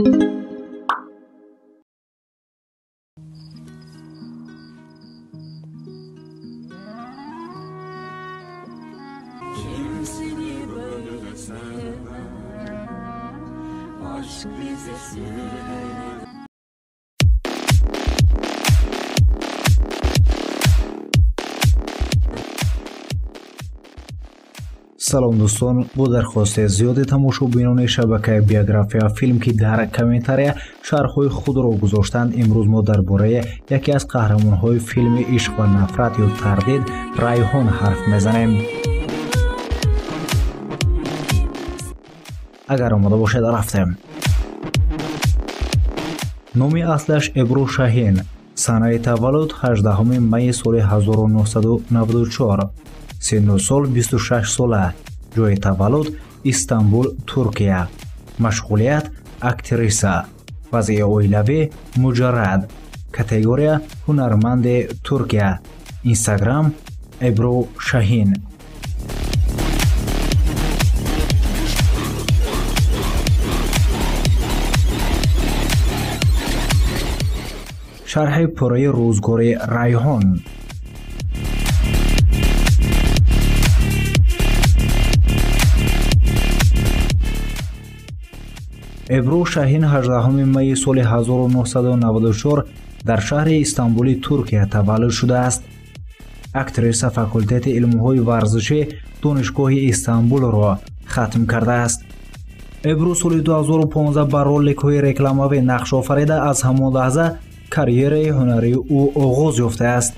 Kim seni böyle sever? Aşk bize söyledi. Салом дӯстон, бо дархости зиёди тамошобинони шабакаи Биография филм, ки дар комментария шарҳҳои худро гузоштанд, имрӯз мо дар бораи яке аз қаҳрамонҳои филми Ишқ ва нафрат ё Тардид Райҳон ҳарф мезанем. Агар омода бошед, рафтем. Номи аслаш Эбру Шаҳин, санаи таваллуд 18 майи соли 1994, синну сол 26 сола, ҷои таваллуд Истанбул, Туркия, машғулият актриса, вазъи оилавӣ муҷаррад, категория ҳунарманди Туркия, Инстаграм Эбру Шаҳин. Шарҳи пурраи рӯзгори Райҳон. Эбру Шаҳин 18 майи соли 1994 дар шаҳри Истанбули Туркия таваллуд шудааст. Актриса факултети илмҳои варзишӣ Донишгоҳи Истанбулро хатм кардааст. Эбру соли 2015 ба роликҳои рекламавӣ нақш офарида, аз ҳамон лаҳза карьераи ҳунарии ӯ оғоз ёфтааст.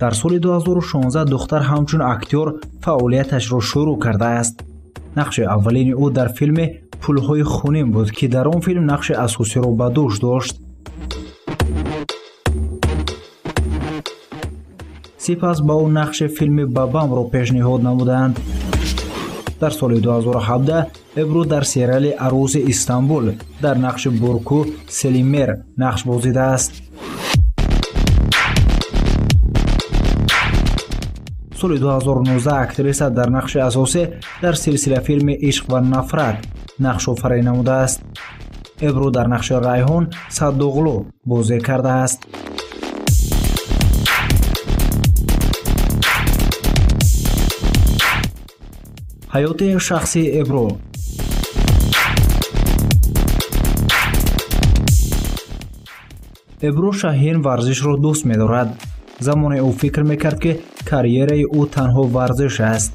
Дар соли 2016 духтар ҳамчун актёр фаъолияташро шурӯъ кардааст. Нақши аввалини ӯ дар филми Пулҳои хунин буд, ки дар он филм нақши асосиро ба дӯш дошт. Сипас ба ӯ нақши филми Бабамро пешниҳод намуданд. Дар соли 2017 Эбру дар сериали Аруси Истанбул дар нақши Бурку Селимер нақш бозидааст. Соли 2019 актриса дар нақши асосӣ дар силсилафилми Ишқ ва нафрат нақшофарӣ намудааст. Эбру дар нақши Райҳон Садоғлу бозӣ кардааст. Ҳаёти шахсии Эбру. Эбру Шаҳин варзишро дӯст медорад. Замоне ӯ фикр мекард, ки карьераи ӯ танҳо варзиш аст,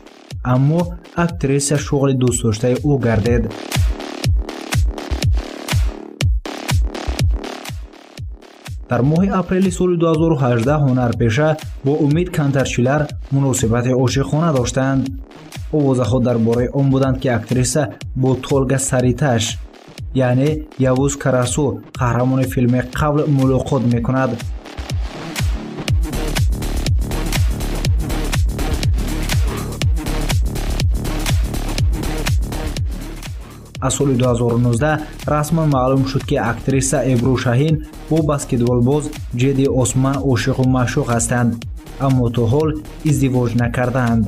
аммо актриса шуғли дӯстдоштаи ӯ гардид. Дар моҳи апрели соли 2018 ҳунарпеша бо Умид Кантарчилар муносибати ошиқона доштанд. Овозаҳо дар бораи он буданд, ки актриса бо Толга Сариташ, яъне Явуз Карасу, қаҳрамони филми қабл мулоқот мекунад. Аз соли 2019 расман маълум шуд, ки актриса Эбру Шаҳин бо баскетболбоз Ҷеди Осман ошиқу маъшуқ ҳастанд, аммо то ҳол издивоҷ накардаанд.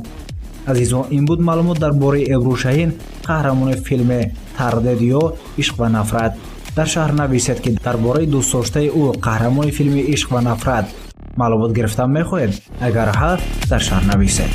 Азизон, ин буд маълумот дар бораи Эбру Шаҳин, қаҳрамони филми Тардид ё Ишқ ва нафрат. Дар шаҳр нависед, ки дар бораи дӯстдоштаи ӯ, қаҳрамони филми Ишқ ва нафрат, маълумот гирифтан мехоҳед? Агар ҳа, дар шаҳр нависед.